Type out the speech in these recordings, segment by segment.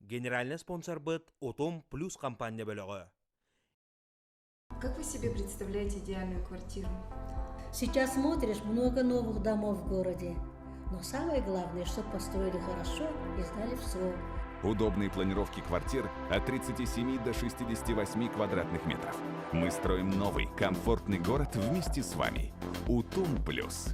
Генеральнай спонсорбыт Утум Плюс компания бөлөҕө. Как вы себе представляете идеальную квартиру? Сейчас смотришь, много новых домов в городе. Но самое главное, чтобы построили хорошо и сдали в срок. Удобные планировки квартир от 37 до 68 квадратных метров. Мы строим новый, комфортный город вместе с вами. Утум Плюс.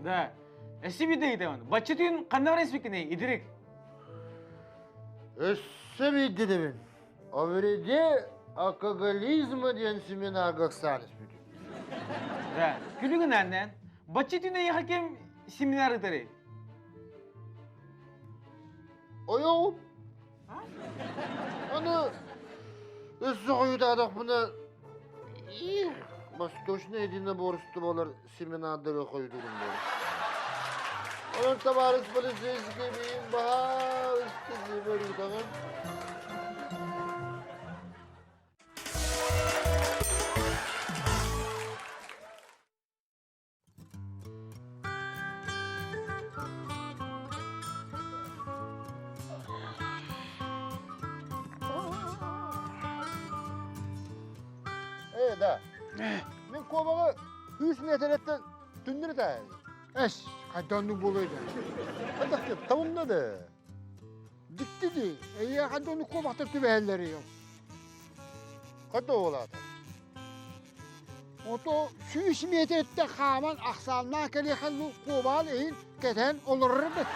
Да. Эсси бидейтен. Баччы түүн ханна баран испиккиний итирик? Өссө биирдэ О вреде алкоголизма диэн семинарга ыксаан испитим. Да. Күлүгүн ааннан. Баччы түүн эйиэхэ ким семинар ыытарый? Ойоҕум. Аны өссө хойутаатахпына восточное единоборстволар семинардары хойутуурум буолар. Онон табаарыс полицейский миин баһаа ыстыгы ыытаҕын. Ээ, да. Мин куобаҕы үс миэтэрэттэн түннүрү таайын. Эс, хайдах буолуой да. Хайдах диэн, табымна да. Дьикти дии. Эйиэхэ хайдах куобахтар түбэһэллэрий? Хайдах буолаата? Ото сүүс миэтэрэттэн хааман ахсааннаах кэлиэхэ куобаҕын иһин кэтэн олорор эбит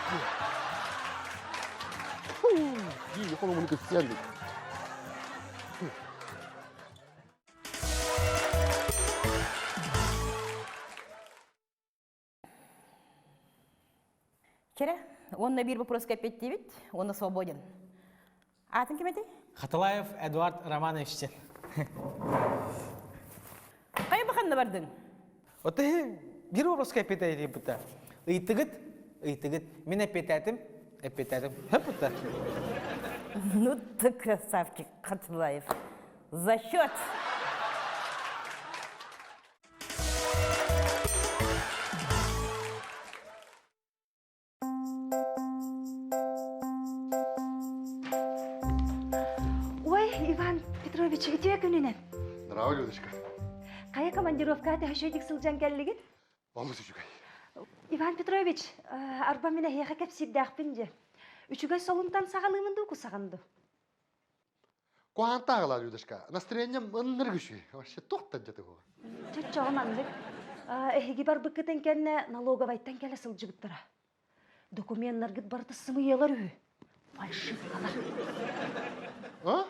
Дии, холумуну кыссыан дии. Кэрэ, уонна биир вопроска эппиэттиибит, уонна свободен. Аатын ким этэй? Хатылаев Эдуард Романович. Хайа баханна бардың? Вот биир вопроска эппиэттээти бутта. Ыйытыгыт, ыйытыгыт. Мин эппиэтээтим, эппиэтээтим. Хөп бутта. Ну ты красавчик, Хатылаев. За счет! Ой, Иван Петрович, үтүө күнүнэн. Здорово, Людочка. Хайа командировка төһөшөйдик сылдьан кэллигит? Олус үчүгэй. Иван Петрович, арба мин эһиэхэ кэпсиирдээхпин дьэ. Үчүгэй солунтан саҕалыымын дуу кусаҕан дуу? Куһаантааҕылаа, Людочка. Настроением ыннырык үчүгэй. Вообще туох да дьэ тугу. Чоччоҕо маннык. Эһиги барбыккытын кэннэ налоговайтан кэлэ сылдьыбыттара. Докуменнаргыт барыта сымыйалар үһү. Фальшивкалар. А?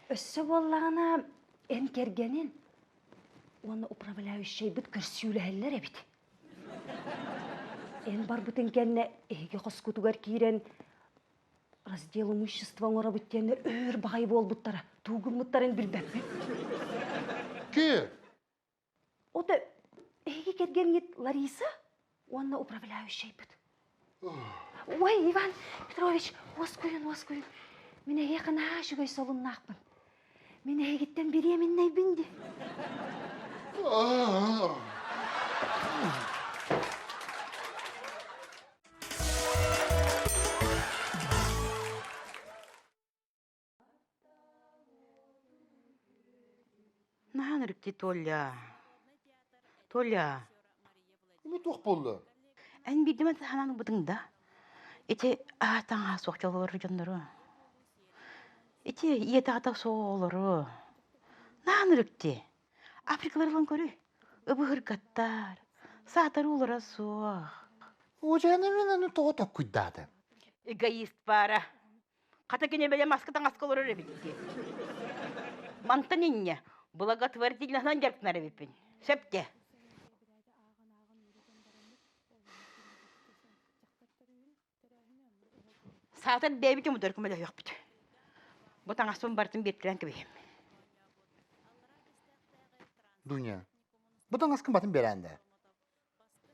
Өссө буоллаҕына, эн кэргэнин уонна управляющайбыт көрсүүлэһэллэр эбит. Эн барбытын кэннэ эһиги хоскутугар киирэн раздел имущества оҥоробут диэннэр өөр баҕайы буолбуттара туугуммуттарын билбэппин Ки? Ото эһиги кэргэҥҥит Лариса уонна управляющайбыт. Ой, Иван Петрович, уоскуйун, уоскуйун. Мин эһиэхэ наһаа үчүгэй солуннаахпын. Мин эһигиттэн бириэминнэйбин ди. Наһаа ынырыкти Толя. Толя. Кими туох буолла? Эн биирдэ санаан ылбытыҥ да? Ити аатаҥа суох дьоллору дьоннору. Ити ийэтэ-аҕата суох оҕолору. Наһаа ынырыкти. Африкалар ылан көрүй. Ыбыһыргаттар. Саатар уулара суох. Ужаны мен аны тоҕо токкуйдаатым? Эгоист баара. Хата кини бэйэ маска таҥаска олорор эбит дии. Мантан инньэ благотворительноһынан дьарыктанар эбиппин. Сөп дии. Саатар бэйэбит дьоммутугар көмөлөһүөхпүт. Бу таҥаспын барытын биэртэлээн кэбиһиэм. Дуня, бу таҥаскын батын биэрэн да.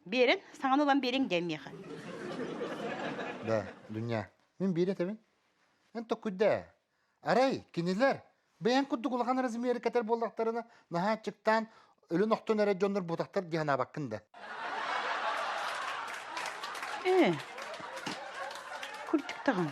Биэрэн, саҥаны ылан биэриҥ диэн миэхэ. Да, Дуня, мин биир этэбин. Эн токкуйда. Арай, кинилэр бэйэҥ курдук улахан размеры кэтэр буоллахтарына, наһаа аччыктаан, өлөн охтон эрэр дьоннор буотахтар дии санаабаккын да. Ээ, курдук даҕаны.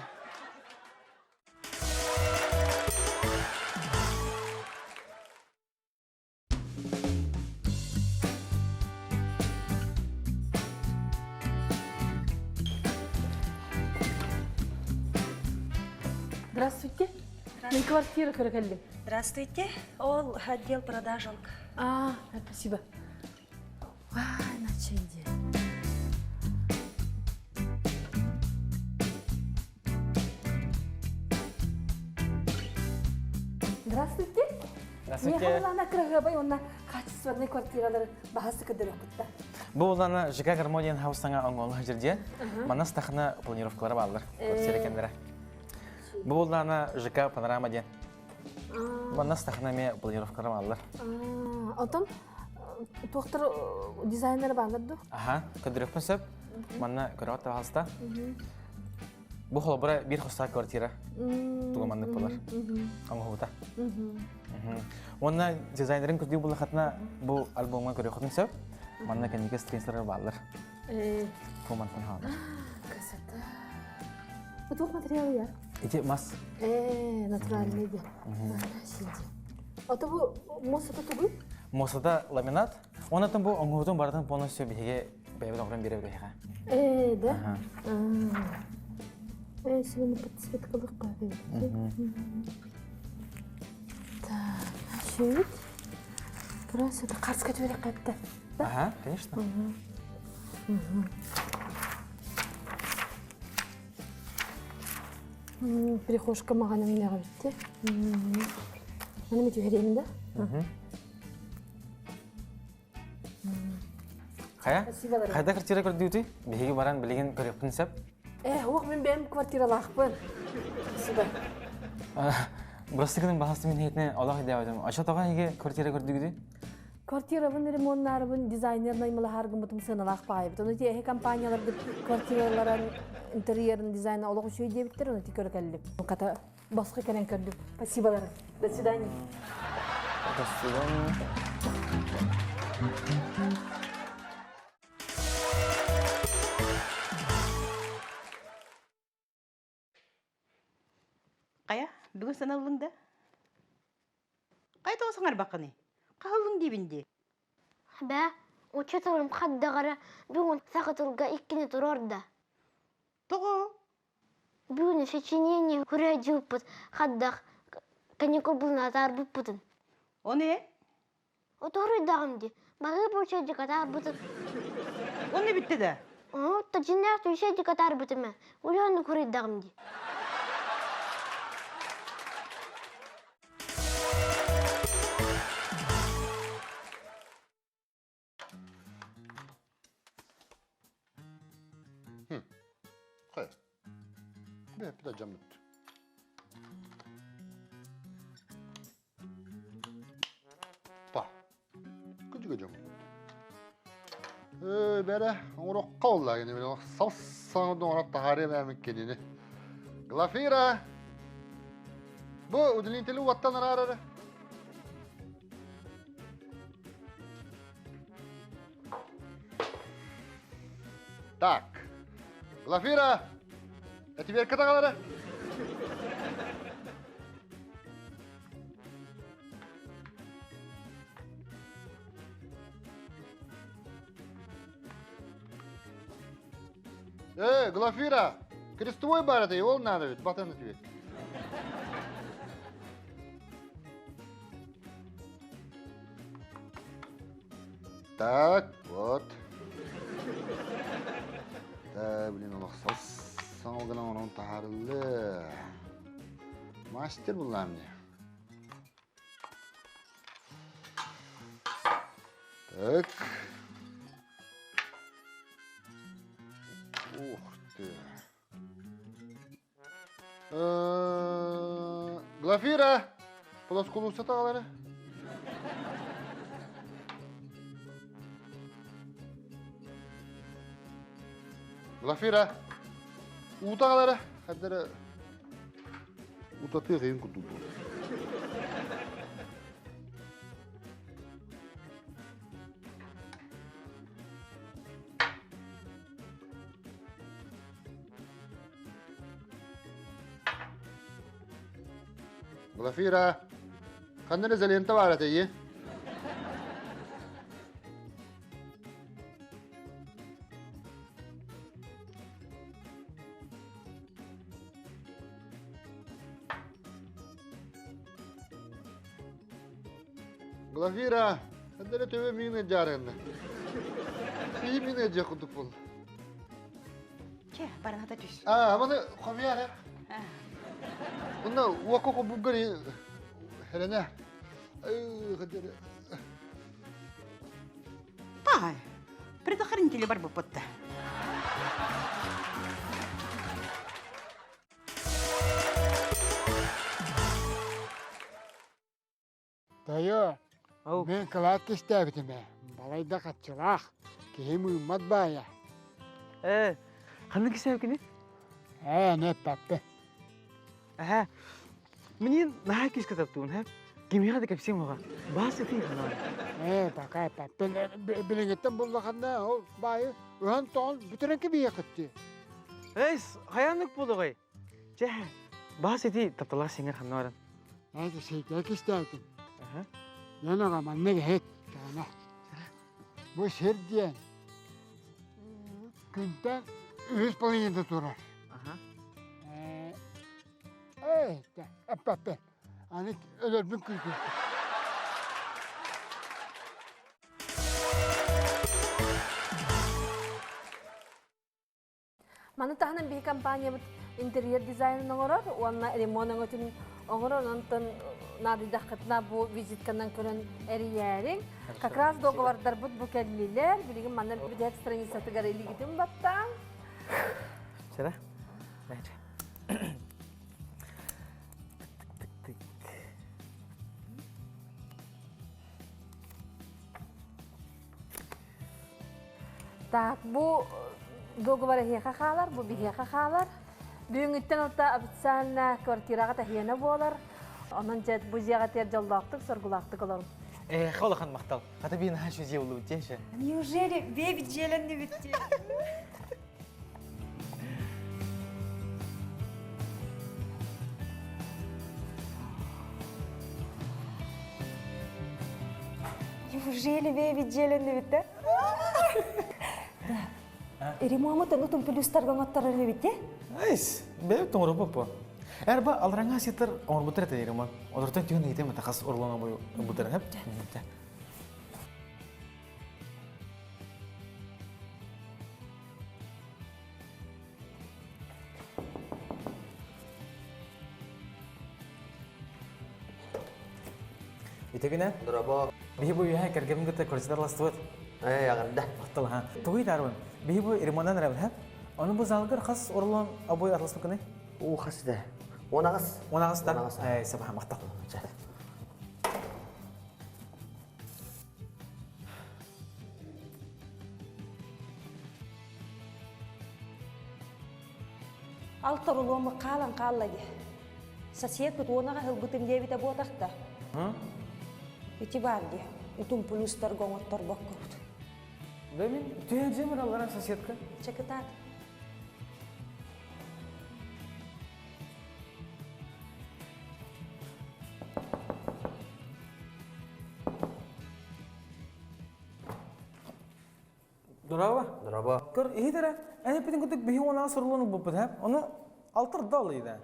Здравствуйте. Мен квартира көрө кэллим. Здравствуйте. Ол отдел продаж ол. А, спасибо. Вай, начинди. Здравствуйте. Здравствуйте. Михайлана кырагыбай онна качественный квартиралары баһасы көдөрөккүттэ. Бу улана ЖК Гармония хаустаңа оңолу жерде манас тахна планировкалары баалар квартира кендere. Бу улана ЖК Панорама диэн. Манас тахна ме планировкалары баалар. Отон туохтар дизайнер баалар ду? Аха, көдөрөкпүн сөп. Манна көрөҕөт табаһаста. Бу холобура бир хостаах квартира. Туга маннык болар. Оҥоһута. Уонна дизайнерын көрдүү буллахатына бу альбомҥа көрүөххүтүн сөп. Манна кэнники страницалар бааллар. Бу мантан хаалар. Красота. Бу туох материал я? Ити мас. Натуральный де. Ото бу муосата тугуй? Муосата ламинат. Онтон бу оҥоһутун барытын полностью биһиги бэйэбит оҥорон биэрэбит эһиэхэ. Да? Сегодня подсветкалык Так, значит, красота. Қарсқа жіберек қайыпты. Ага, конечно. Прихожка маған эмнеге битти. Маны мен түһэрейин да? Хайа? Хайда квартира көрдүүтүй? Биһиги баран билигин көрүөхпүн сөп. Ох, мен бэйэм квартиралаахпын. Спасибо. Бырастыгының баһасты мин хетне олох идея Ача тоҕо эһиги квартира көрдүгүдүй? Квартирабын ремоннарыбын дизайнер наймылаһаргыммытым сыаналаах баайбыт. Оны тиэһи компанияларбыт квартираларын интерьерин дизайна олох үчүгэй диэбиттэр, оны ти көрө кэллим. Хата босхо кэлэн көрдүм. Спасиболары. До свидания. До свидания. Хайа, бүгүн саналлыҥ да? Хайа тоҕо саҥарбаккыный? Хаһыллыҥ диибин дии. Бээ, учууталым хардаҕара бүгүн саха тылга иккини туруорда. Тоҕо? Бүгүн сочинение күрэ дьылпыт хардах каникулбун атаарбыппытын. Ону ээ? Отуруйдаҕым дии, баһыып учуйдик атаарбытын. Онно бүттэ да? Оттон дьиҥнээх үчүгэйдик атаарбытым ээ, улахан курайдаҕым дии. Хайа. Бэйэппит алдьаммыт. Па. Күдүгө дьон. Ээ, бэрэ, оҥороххо буолла кини били сал-саҥа оҥорон таһаарыам ээмин кинини. Глафира! Бу удлинители уоттан араарары. Так. Глафира! Этибиэркэ таҕалара. Э, Глафира, крестовой бар это, ол надо ведь, батан тебе. Так, вот. Да, блин, олох саҥалгынан онон таһаарыллы. Мастер буллаам мне. Так. Ух ты. Глафира, плоскулууса таҕалары. Глафира, уу таҕалары. Хаддары утатыах ыйын курдук буолар. Глафира, ханна эрэ изолента баар этэй? Глафира, ханна эрэ төбө миин ыдьаарыгынна. Сии миин ыдьыах курдук буолла. Че, бараната түс. А, маны хомуйар. Мында уокка хобуггар херene. Пай, предохранители бар буппутта. Тойо, мен кылаат кистээбитим ээ. Балайда хаччылаах, киһи мыыммат баайа. Ээ, ханнык кистээбиккиний? Ээ, аны эппэппин. Эһэ, минин наһаа күүскэ таптыыбын, һэ? Кимиэхэ да кэпсиэм уоҕа. Баас ытыы ханаан. Ээ, пока эппэппин. Билиҥҥиттэн буллаххына, ол баайы ыһан-тоҕон бүтэрэн кэбиһиэххит дии. Эй, хайааннык буолуоҕай? Чэ, баас ити тапталаах сиҥэр ханна баран? Ээ, сиикээ кистээбитим. Дьон аҕа маннык иһит, таана. Бу сир диэн күнтэн үһүс половината турар. Ээ, эппэппин. Аны өлөрбүн күүтүөхпүт. Маны таһынан биһи компаниябыт интерьер дизайнын оҥорор уонна ремонт өҥөтүн оҥорор. Онтон наадыйдаххытына бу визитканан көрөн эрийээриҥ. Как раз договордарбыт бу кэллилэр. Билигин манна бүтэһик страницатыгар илигитин баттаан. Сера? Так, бу договор эһиэхэ хаалар, бу биһиэхэ хаалар. Бүгүҥҥүттэн ылта официально квартираҕа таһиана буолар. Онон дьэ бу дьиэҕэ дьоллоохтук, соргулаахтык олорун. Э, улахан махтал. Хата биин хашу дьиэ улуу дьиэшэ. Неужели бэбит дьиэлэннибит Неужели бэбит дьиэлэннибит да? Да. Ремамы тон утум плюстарга оҥотторор эбит де? Айс, бэбит тоҥоробоппо. Эрба алранга ситер оҥорбуттар этэ ремонт. Олортон түһэн ыйтым тахас орлоҥа бутар хеп. Итегинэ? Дорообо. Биһи бу үөһэ кэргэмин кытта көрсүтарластыбыт. Ээ, аҕырда. Махтал, ха. Тугуй дарбын? Биһи бу ремонтан эрэбит, ха? Ону бу залгар хас орлон обой атласпыкыный? Уу хас да. 18. 18 да? Ээ, сабаха махтал. Алта рулуому хаалан хаалла дии. Сосед уонаҕа ылбытым диэбитэ буотахта. Ити баар дии. Утум плюстарга оҥотторбоккобут. Да мин түһэн дьиэмэр алларан соседка. Чекытаат. Дороба. Дороба. Көр, иһит эрэ. Эн эппитин курдук биһи уонаа сурулун ылбыппыт, һэ? Ону алтыр да ылыйда.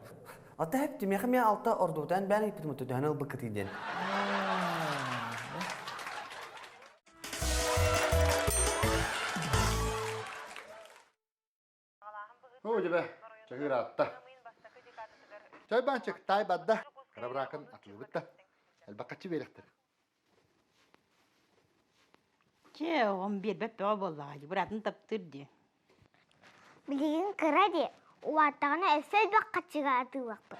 Ата хэп тимиэхэ миэ алта ордубутан бээн ыйпытым төһөн ылбыккытый диэн. Оо, дьэбэ, чаһыыраатта. Чай баанчык, таай барда. Кыра быраакын атылыбыт да. Элбэххаччы биэрэхтэр. Чэ, оҕом биэрбэт бөҕө буоллаҕа дии, быраатын таптыыр дии. Билигин кыра дии. Улааттаҕына өссө элбэх хаччыга атыылахпыт.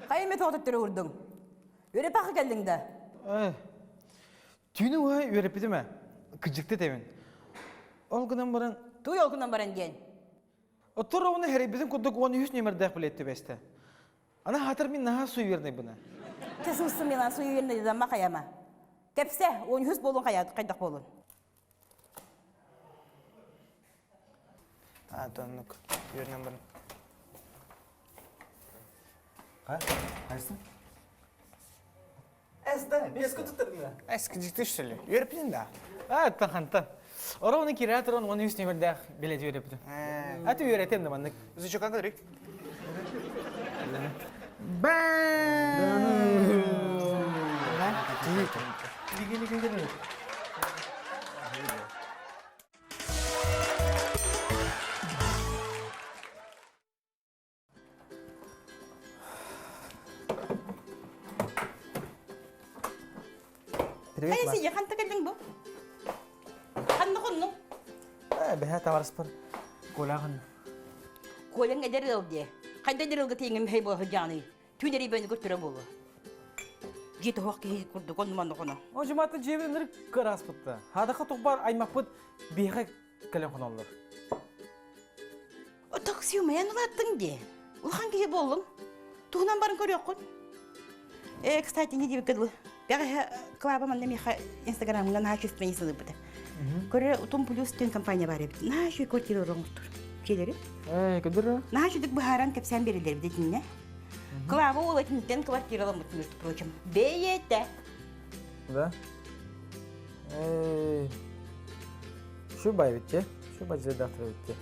Хайа эмэ тоҕо төттөрү уурдуҥ? Үөрэпэххэ кэллиҥ да? Түүнү уһа үөрэппитим ээ. Кыдьыкты тэбин. Ол гынан баран... Туй ол гынан баран диэн? Оттор оҕону хэрийбитин курдук 13 нүөмэрдээх билиэт түбэстэ. Ана хатыр мин наһаа суеверный Кесусу милан суеверный дама хайама. Кепсе, 13 болун хайдах болун. А, тоннук. Үөрнен баран. Ха? Хайсын? Эс да, беску туттаргына. Эс кыдьыкты что ли? Үөрпүтүн да. А, тан хантан. Ора оны кирә туран оны үс нөмердәх билет үөреппитим. Аты үөрэтем да маннык. Зычокан көрүк. Привет, Хайа сидя, ханта кэллиҥ бу? Ханна хоннуҥ? Бэһэ табарыспар Коляҕын. Коляҥ эдэр ыал дии. Хайда эдэр ыалга тииҥим хэй буола сылдьаҕыный? Түүн эрийбэни көртөрө буолуо. Дьиэ тоһох киһи курдук оннуман хоно. О, жуматын дьиэбин ынырык кыраспытта. Хадаха тухбар аймахпыт биэхэ кэлэн хоноллор. Такси умайан улааттыҥ дии. Улахан киһи буоллуҥ. Туһунан баран көрүөххүн. Э, кстати, не диэбиккэ дылы. Бэҕэһээ Клава манна миэхэ Инстаграмҥа наһаа чувственный сылыйбыта. Көрө Утум плюс диэн компания баар эбит. Наһаа үчүгэй квартира оҥостор. Дьиэлэри. Ээ, көдөрө. Наһаа үчүгдүк быһааран кэпсээн биэрэллэр эбит итиннэ. Клава уол этинтэн квартираламмыт, между прочим. Бэйэтэ. Да? Ээ, Şu бай битте. Şu бай редактор битте.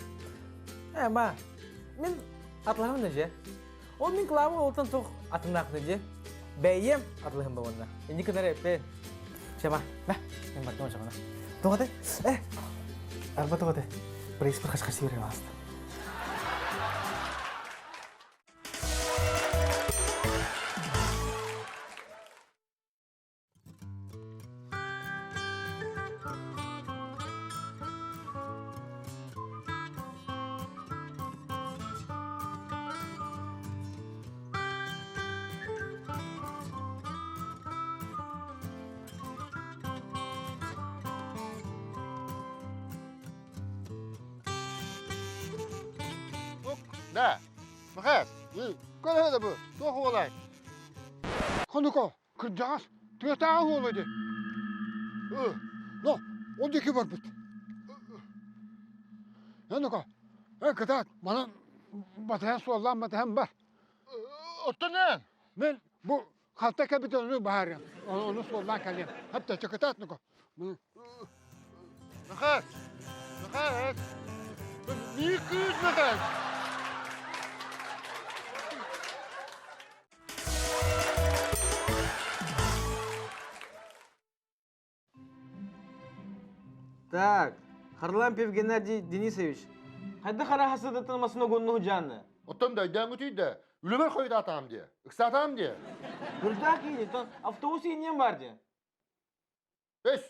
Э, ма, мин атлаһым же. Ол мин клавы олтан тух атыннаахны же. Бэйем атлаһым бабанна. Инни кынар эппен. Чема, мә, мен бардым чамана. Тоғады? Э, арба тоғады. Бір испір қашқар сивере басты. Да, Михаил, көрө да бу, туох уолай? Хонуко, кырдьаҕас тыатааҕы уола дии. Но, ол диэки барбыт. Э, ну-ка, кытаат, манан батыһан суоллаан батыһан бар. Оттон эн? Мен бу халта кэбитэ ону баһаарыам. Ону суоллаан кэлиэм. Хатта кытаат, ну-ка. Михаил, Михаил, мии кыыс Михаил. Так, Харлампьев Геннадий Денисович, хайда хара хасыдатын масына гонну жанны? Оттон да өйдөөн күтүйдэ. Үлүмэр хойутаатаам дии. Ыксаатаам дии. Бырдаак или тон автобус ииннен бар дии. Эс,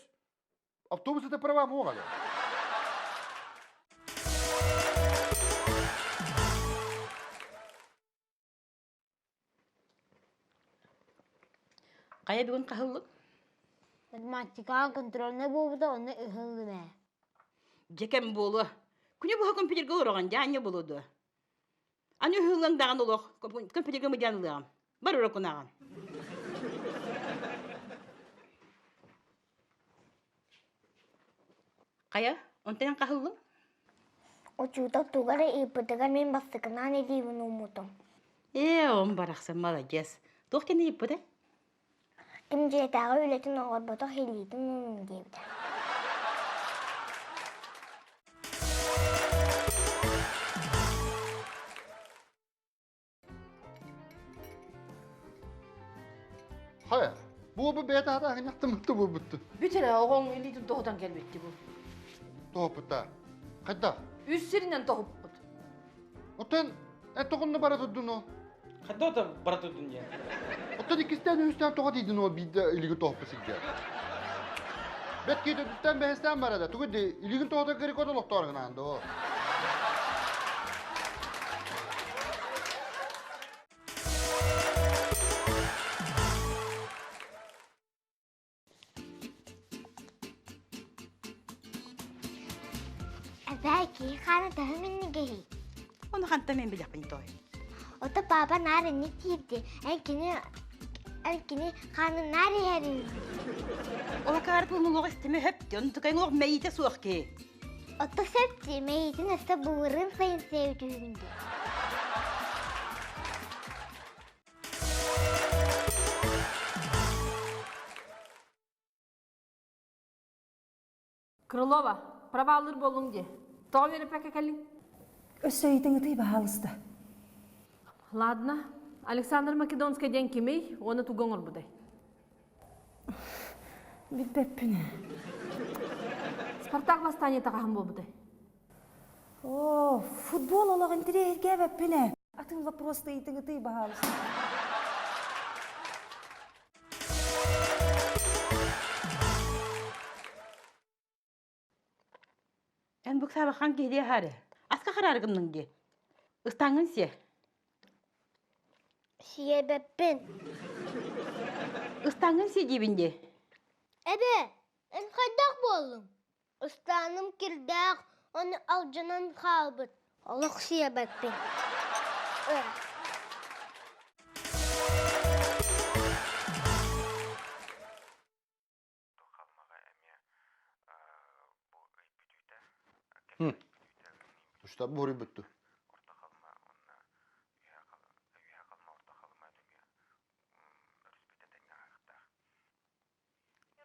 автобус это права муоҕа Хайа бүгүн хаһыллык? Математикаҕа контрольнай буолбута онно ыһыллым ээ. Дьэ кэм буолуо. Күнү быһа компьютерга олороҕун дьэ аанньа буолуо дуо? Аны ыһыллан даҕаны олох компьютерга мыдьаан ылыаҕым. Бар урокунаҕын. Хайа, онтон хаһыллыҥ? Учуутал тугу эрэ ыыппытыгар мин бастакынаан илиибин ууммутум. Ээ, он барахсан маладьыас. Туох диэн ыйыппытай? Ким дьиэтээҕи үлэтин оҥорботох илиитин уунун диэбитэ. Хайа? Бу бу бэйэтэ хата аһынньахтымытты буолбутту. Бүт эрэ, оҕоҥ илиитин тоһутан кэлбитти бу. Тоһуппута. Хайдах? Үс сиринэн тоһуппут. Оттон эн тоҕонно бара турдун ол? Хайда ота бара турдун диэн? Оттон иккистээн үһүстээн тоҕо тиийдин ол биирдэ илигин тоһуппут сиргэ? Бэт киһи бэһистээн бара да, тугу ди илигин тоһутар кэрикот олохтоор гынаан доо. Эбээ, киһи хаана төһө минньигэһий? Ону хантан мен билэхпин той. Ото папа наар инник диирди. Эн кини эн кини хаанын наар иһэрин. Ол акаар тылын истиме хөптү. Онтукайын олох мэйиитэ суох киһи. Ото сөп дии, мэйиитин өссө былырыын сайын сиэбит үһүгүн дии. Крылова, проваллыр буоллуҥ дии. Тоҕо үөрэппэккэ кэллиҥ? Өссө ыйытыҥытый баһаалыста. Ладно. Александр Македонский диэн кимий уонна тугу оҥорбутай? Билбэппин. Спартак восстаниета хаһан буолбутай? О, футбол олох интириэһиргээбэппин ээ. Атын вопрос ыйытыҥытый баһаалыста. Эн бу саабахан киһи хаары. Аска хараары гынныҥ дии. Ыстааҥҥын сиэ. Сиэбэппин. Ыстааҥҥын сиэ диибин дии. Эбээ, эн хайдах буоллуҥ? Ыстааным кирдээх, ону алдьанан хаалбыт. Олох сиэбэппин. Устар буруйбутту.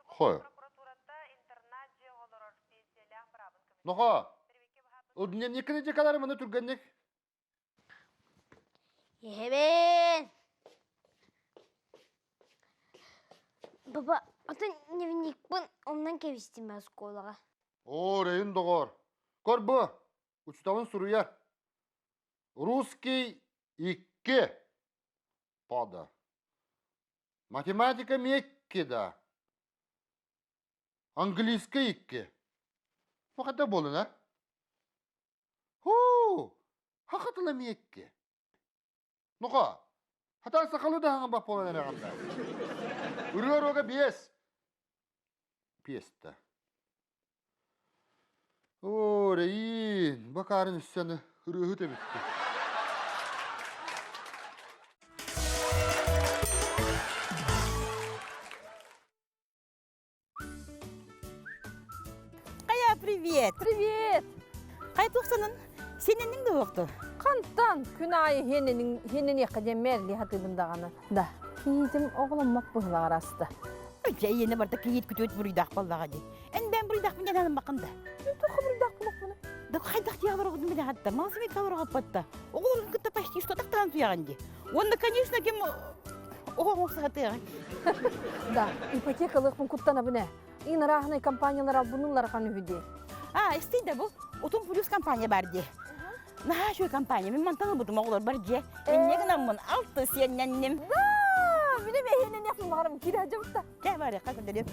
Хой. Ноха. Дневникini декалары маны түргенник. Иһэбин. Баба, атын дневникпын оннан кэбистим оскуолаҕа. Оо, рейин доҕор. Көр бу, учуталын суруйар. Русский икки. Пода. Математика мекки да. Английский икки. Бу хата буолун, а? Хуу! Хахатыла миэкки. Нуха, хатан сахалы да хаҥа баппуолан эрэҕинда. Ырыа уруога биэс. Пиэстэ. Оо, Рейин, бакарын үссәні ырыаһыт эбитти. Хайа, привет! Привет! Хайа туохсанын сененниң да уохту? Хантан күн аайы хиэнэниэххэ диэн мээрли хатыыбын даҕаны. Да, кийиитим оҕоломмот быһылаҕар аста. Дьэ, ийэне барда кийиит күтүөт буруйдаах буоллаҕа дии. Эн бэйэм буруйдаахпын диэн анаммаккын да. Туохха буруйдаах буолуохпунуй? Да хайдах дии олороҕутун билэҕитта, мал сымыйка олороҕоппотта. Оҕолорун кытта почти что тахтаан туйаҕын дии. Уонна, конечно, ким оҕо оҥорсоһатыаҕай. Да, ипотекалыахпын куттанабын ээ. Ин арааһынай компаниялар албынныыллар ахан үһү дии. А, истий да бу. Утум плюс компания бар дии. Наһаа үчүгэй компания. Мин мантан ылбытым оҕолор бар дьиэ. Инньэ гынаммын алты сиэннэнним. Да, билем эһиэннэниэхпин баҕарам киирэ сылдьыбытта. Кэ барыахха көрдөрүөм.